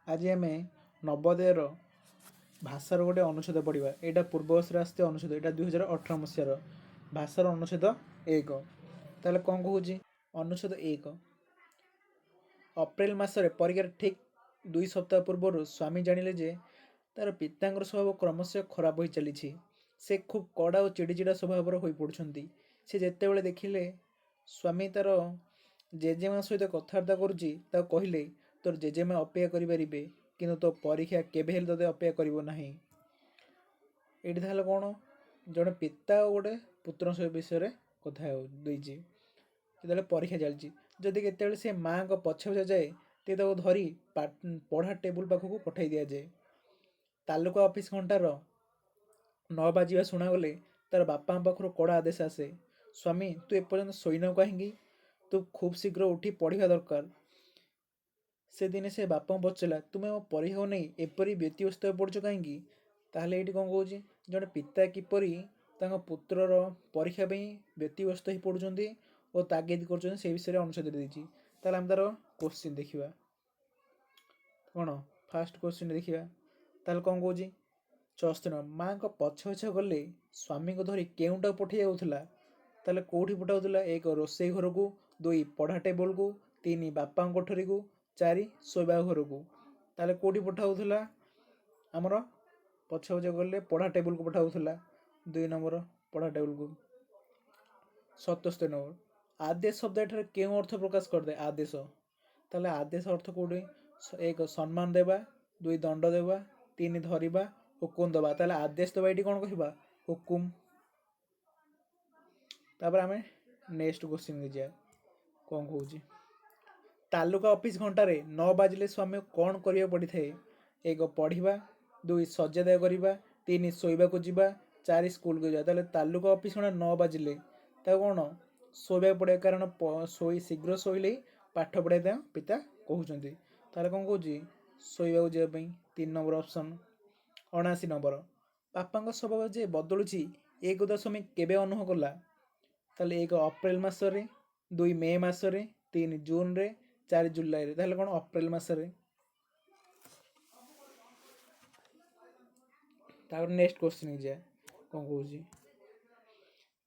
ଆଜି ଆମେ ନବୋଦୟର ଭାଷାର ଗୋଟେ ଅନୁଚ୍ଛେଦ ପଢ଼ିବା। ଏଇଟା ପୂର୍ବ ବର୍ଷରେ ଆସିଥିବା ଅନୁଚ୍ଛେଦ। ଏଇଟା 2018 ମସିହାର ଭାଷାର ଅନୁଚ୍ଛେଦ 1। ତାହେଲେ କ'ଣ କହୁଛି ଅନୁଚ୍ଛେଦ 1? ଅପ୍ରିଲ ମାସରେ ପରୀକ୍ଷାର ଠିକ୍ 2 ସପ୍ତାହ ପୂର୍ବରୁ ସ୍ୱାମୀ ଜାଣିଲେ ଯେ ତା'ର ପିତାଙ୍କର ସ୍ୱଭାବ କ୍ରମଶଃ ଖରାପ ହୋଇ ଚାଲିଛି। ସେ ଖୁବ୍ କଡ଼ା ଓ ଚିଡ଼ିଚିଡ଼ା ସ୍ୱଭାବର ହୋଇପଡ଼ୁଛନ୍ତି। ସେ ଯେତେବେଳେ ଦେଖିଲେ ସ୍ୱାମୀ ତା'ର ଜେଜେମା ସହିତ କଥାବାର୍ତ୍ତା କରୁଛି, ତାକୁ କହିଲେ, ତୋର ଜେଜେମା ଅପେକ୍ଷା କରିପାରିବେ, କିନ୍ତୁ ତୋ ପରୀକ୍ଷା କେବେ ହେଲେ ତୋତେ ଅପେକ୍ଷା କରିବ ନାହିଁ। ଏଇଠି ତାହେଲେ କ'ଣ, ଜଣେ ପିତା ଆଉ ଗୋଟେ ପୁତ୍ରଙ୍କ ବିଷୟରେ କଥା ହେଉ ଦେଇଛି। ଯେତେବେଳେ ପରୀକ୍ଷା ଚାଲିଛି, ଯଦି କେତେବେଳେ ସେ ମାଆଙ୍କ ପଛେ ପଛେ ଯାଏ, ତେବେ ତାକୁ ଧରି ପଢ଼ା ଟେବୁଲ ପାଖକୁ ପଠାଇ ଦିଆଯାଏ। ତାଲୁକା ଅଫିସ ଘଣ୍ଟାର 9 ବାଜିବା ଶୁଣାଗଲେ ତା'ର ବାପାଙ୍କ ପାଖରୁ କଡ଼ା ଆଦେଶ ଆସେ, ସ୍ୱାମୀ, ତୁ ଏପର୍ଯ୍ୟନ୍ତ ଶୋଇନାହୁଁ କାହିଁକି? ତୁ ଖୁବ୍ ଶୀଘ୍ର ଉଠି ପଢ଼ିବା ଦରକାର। ସେଦିନେ ସେ ବାପାଙ୍କୁ ପଚାରିଲା, ତୁମେ ମୋ ପରୀକ୍ଷାକୁ ନେଇ ଏପରି ବ୍ୟତିବ୍ୟସ୍ତ ହୋଇ ପଡ଼ୁଛ କାହିଁକି? ତାହେଲେ ଏଇଠି କ'ଣ କହୁଛି, ଜଣେ ପିତା କିପରି ତାଙ୍କ ପୁତ୍ରର ପରୀକ୍ଷା ପାଇଁ ବ୍ୟତିବ୍ୟସ୍ତ ହୋଇ ପଡ଼ୁଛନ୍ତି ଓ ତାଗିଦ କରୁଛନ୍ତି, ସେଇ ବିଷୟରେ ଅନୁଚ୍ଛେଦ ଦେଇଛି। ତାହେଲେ ଆମେ ତା'ର କୋଶ୍ଚିନ୍ ଦେଖିବା। କ'ଣ ଫାଷ୍ଟ କୋଶ୍ଚିନ୍ ଦେଖିବା। ତାହେଲେ କ'ଣ କହୁଛି 74 ନମ୍ବର, ମାଆଙ୍କ ପଛେ ପଛେ ଗଲେ ସ୍ୱାମୀଙ୍କୁ ଧରି କେଉଁଟାକୁ ପଠାଇ ଯାଉଥିଲା? ତାହେଲେ କେଉଁଠି ପଠାଉଥିଲା? 1 ରୋଷେଇ ଘରକୁ, 2 ପଢ଼ା ଟେବୁଲକୁ, 3 ବାପାଙ୍କ କୋଠରୀକୁ, 4 ଶୋଇବା ଘରକୁ। ତାହେଲେ କେଉଁଠି ପଠାଉଥିଲା? ଆମର ପଛେ ପଛେ ଗଲେ ପଢ଼ା ଟେବୁଲକୁ ପଠାଉଥିଲା, 2 ନମ୍ବର ପଢ଼ା ଟେବୁଲକୁ। 77 ନମ୍ବର, ଆଦେଶ ଶବ୍ଦ ଏଠାରେ କେଉଁ ଅର୍ଥ ପ୍ରକାଶ କରିଥାଏ? ଆଦେଶ, ତାହେଲେ ଆଦେଶ ଅର୍ଥ କେଉଁଠି? 1 ସମ୍ମାନ ଦେବା, 2 ଦଣ୍ଡ ଦେବା, 3 ଧରିବା, ହୁକୁମ ଦେବା। ତାହେଲେ ଆଦେଶ ଦେବା ଏଇଠି କ'ଣ କହିବା? ହୁକୁମ। ତାପରେ ଆମେ ନେକ୍ସଟ କୋଶ୍ଚିନ୍କି ଯିବା। କ'ଣ କହୁଛି, ତାଲୁକା ଅଫିସ ଘଣ୍ଟାରେ 9 ବାଜିଲେ ସ୍ୱାମୀ କ'ଣ କରିବାକୁ ପଡ଼ିଥାଏ? 1 ପଢ଼ିବା, 2 ଶଯ୍ୟାତ୍ୟାଗ କରିବା, 3 ଶୋଇବାକୁ ଯିବା, 4 ସ୍କୁଲକୁ ଯିବା। ତାହେଲେ ତାଲୁକା ଅଫିସ ଘଣ୍ଟା 9 ବାଜିଲେ ତାକୁ କ'ଣ ଶୋଇବାକୁ ପଡ଼ିବ, କାରଣ ଶୀଘ୍ର ଶୋଇଲେ ହିଁ ପାଠ ପଢ଼ିବା ପାଇଁ ପିତା କହୁଛନ୍ତି। ତାହେଲେ କ'ଣ କହୁଛି? ଶୋଇବାକୁ ଯିବା ପାଇଁ, 3 ନମ୍ବର ଅପସନ୍। 79 ନମ୍ବର, ବାପାଙ୍କ ସ୍ୱଭାବ ଯେ ବଦଳୁଛି ଏ କଥା ସ୍ୱାମୀ କେବେ ଅନୁଭବ କଲା? ତାହେଲେ 1 ଅପ୍ରିଲ ମାସରେ, 2 ମେ ମାସରେ, 3 ଜୁନରେ, 4 ଜୁଲାଇରେ। ତାହେଲେ କ'ଣ ଅପ୍ରିଲ ମାସରେ। ତାପରେ ନେକ୍ସଟ କୋଶ୍ଚିନ୍ ଯିବା। କ'ଣ କହୁଛି,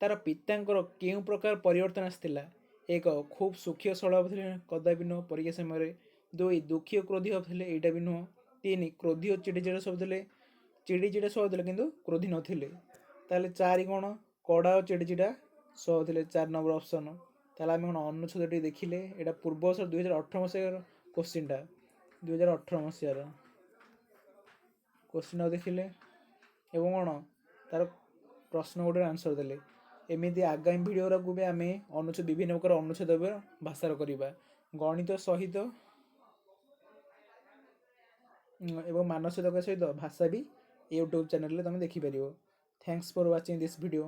ତାର ପିତାଙ୍କର କେଉଁ ପ୍ରକାର ପରିବର୍ତ୍ତନ ଆସିଥିଲା? 1 ଖୁବ୍ ସୁଖୀ ଓ ସରଳ ଥିଲେ, କଦାପି ନୁହଁ ପରୀକ୍ଷା ସମୟରେ। 2 ଦୁଃଖୀ ଓ କ୍ରୋଧୀ ଥିଲେ, ଏଇଟା ବି ନୁହଁ। 3 କ୍ରୋଧୀ ଓ ଚିଡ଼ିଚିଡ଼ା ସବୁ ଥିଲେ, ଚିଡ଼ିଚିଡ଼ା ସବୁ ଥିଲେ କିନ୍ତୁ କ୍ରୋଧୀ ନଥିଲେ। ତାହେଲେ 4 କ'ଣ କଡ଼ା ଓ ଚିଡ଼ିଚିଡ଼ା ସବୁ ଥିଲେ, 4 ନମ୍ବର ଅପସନ୍। ତାହେଲେ ଆମେ କ'ଣ ଅନୁଚ୍ଛେଦ ଟିକେ ଦେଖିଲେ। ଏଇଟା ପୂର୍ବ ବର୍ଷ 2018 ମସିହାର କୋଶ୍ଚିନ୍ଟା, 2018 ମସିହାର କୋଶ୍ଚିନ୍ଟାକୁ ଦେଖିଲେ ଏବଂ କ'ଣ ତା'ର ପ୍ରଶ୍ନ ଗୋଟେ ଆନ୍ସର୍ ଦେଲେ। ଏମିତି ଆଗାମୀ ଭିଡ଼ିଓ ବି ଆମେ ଅନୁଚ୍ଛେଦ ବିଭିନ୍ନ ପ୍ରକାର ଅନୁଚ୍ଛେଦ ଭାଷାର କରିବା, ଗଣିତ ସହିତ ଏବଂ ମାନସିକତା ସହିତ ଭାଷା ବି ୟୁଟ୍ୟୁବ୍ ଚ୍ୟାନେଲରେ ତୁମେ ଦେଖିପାରିବ। Thanks for watching this video.